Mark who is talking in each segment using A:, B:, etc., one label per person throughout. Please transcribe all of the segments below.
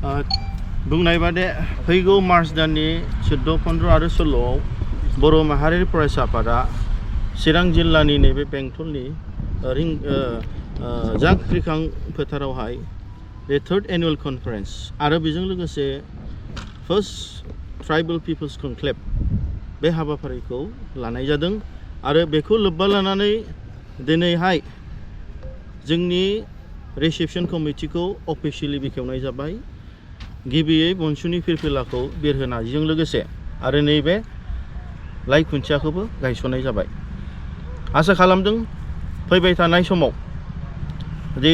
A: बुंनाय बादि फैगौ मार्च दाननि 14, 15 आरो 16 बर' माहारियारि फरायसा आफादा चिरां जिल्लानि नैबे बेंटलनि जांख्रिखां फोथारावहाय बे 3rd एनुअल कनफारेन्स आरो बेजों लोगोसे फर्स्ट ट्राइबल पिपल्स कनक्लेव बे हाबाफारिखौ लानाय जादों आरो बेखौ लोब्बा लानानै दिनैहाय जोंनि रिसेपसन कमिटिखौ अफिसियेलि बेखेवनाय जाबाय। गिबियै बनसुनि फिरफिलाखौ बिरहोनायजों लोगोसे आरो नैबे लाइ खुन्थियाखौबो गायसननाय जाबाय। आसा खालामदों फैबाय थानाय समाव the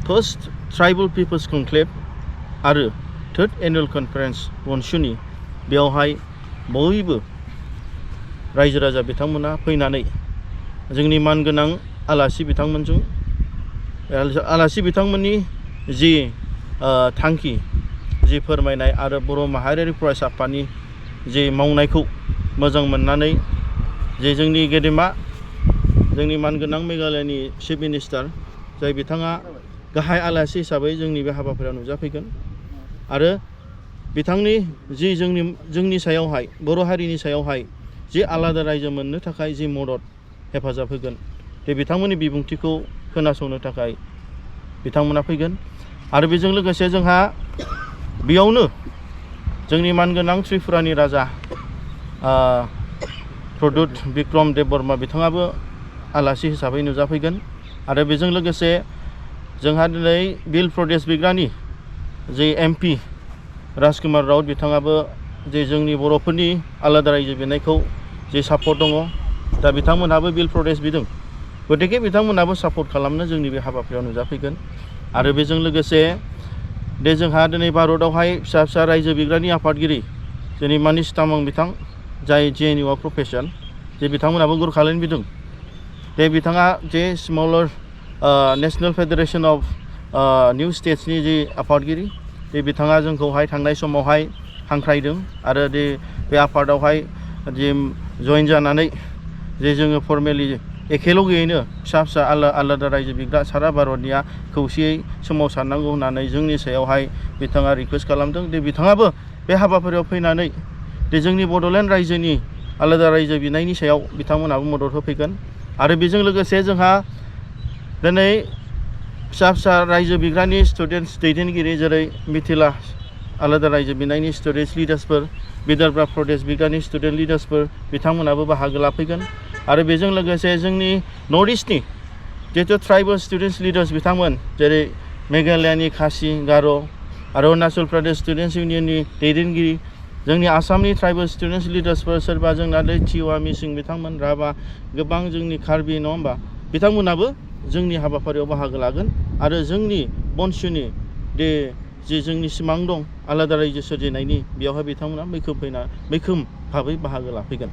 A: first tribal peoples conclave आरो 3rd एनुअल कनफारेन्स बनसुनि बेयावहाय बयबो रायजो राजा बिथांमोना फैनानै जोंनि मानगोनां आलासि बिथांमोननि जि थांखि जि फोरमायनाय आरो बर' माहारियारि फरायसा आफादनि जि मावनायखौ मोजां मोननानै जे जोंनि गेदेमा जोंनि मानगोनां मेघालयनि चिफ मिनिस्टार जाय बिथाङा गाहाय आलासि हिसाबै जोंनि बे हाबाफारियाव नुजाफैगोन आरो बिथांनि जि जोंनि सायावहाय बर' हारिनि सायावहाय जि आलादा रायजो मोननो थाखाय जि मदद हेफाजाब होगोन बे बिथांमोननि बिबुंथिखौ खोनासंनो थाखाय बिथांमोना फैगोन आरो बेजों लोगोसे जोंहा बेयावनो जोंनि मानगोनां त्रिपुरानि राजा प्रदुत बिक्रम देब बर्मा बिथाङाबो आलासि हिसाबै नुजाफैगोन आरो बेजों लोगोसे जोंहा दिनै बिल प्रदेश बिग्रानि जे MP राजकुमार राउत बिथाङाबो जे जोंनि बर'फोरनि आलादा रायजो बिनायखौ जे सापर्ट दङ दा बिथांमोनहाबो बिल प्रदेश बिदों गतिके बिथांमोनहाबो सापर्ट खालामनो जोंनि बे हाबाफारियाव नुजाफैगोन आरो बेजों लोगोसे दे जोंहा दिनै भारतआवहाय फिसा फिसा रायजो बिग्रानि आफादगिरि जोंनि मानिश तामां बिथां जाय JNU आव प्रफेसर जे बिथांमोनहाबो गुरखालैंड बिदों दे बिथाङा जे smaller national federation of new स्टेट्सनि जि आफादगिरि बे बिथाङा जोंखौहाय थांनाय समावहाय हांख्रायदों आरो बे आफादावहाय जे जइन जानानै जे जोङो फर्मेलि एखेलगैयैनो फिसा फिसा आलादा रायजो बिग्रा सारा भारतनिया खौसेयै सोमावसारनांगौ होननानै जोंनि सायावहाय बिथाङा रिक्वेस्ट खालामदों दे बिथाङाबो बे हाबाफारियाव फैनानै दे जोंनि बड'लेण्ड रायजोनि आलादा रायजो बिनायनि सायाव बिथांमोनहाबो मदद होफैगोन आरो बेजों लोगोसे जोंहा दिनै फिसा फिसा रायजो बिग्रानि स्टुडेन्टस दैदेनगिरि जेरै मिथिला आलादा रायजो बिनायनि स्टुडेन्टस लिडार्सफोर विदर्भ प्रदेश बिग्रानि स्टुडेन्ट लिडार्सफोर बिथांमोनाबो बाहागो लाफैगोन आरो बेजों लोगोसे जोंनि नर्थ इस्टनि जिहेतु ट्राइबल स्टुडेन्टस लिडार्स बिथांमोन जेरै मेघालयानि खासि गार' आरो अरुणाचल प्रदेश स्टुडेन्टस इउनियननि दैदेनगिरि जोंनि आसामनि ट्राइबल स्टुडेन्टस लिडार्सफोर सोरबा जोंना टिवा मिसिं बिथांमोन राभा गोबां जोंनि कार्बि नङा होमबा बिथांमोनाबो जोंनि हाबाफारियाव बाहागो लागोन आरो जोंनि बनसुनि जे जोंनि सिमां दं आलादा रायजो सोरजिनायनि बेयावहाय बिथांमोना मैखोम भाबै बाहागो लाफैगोन।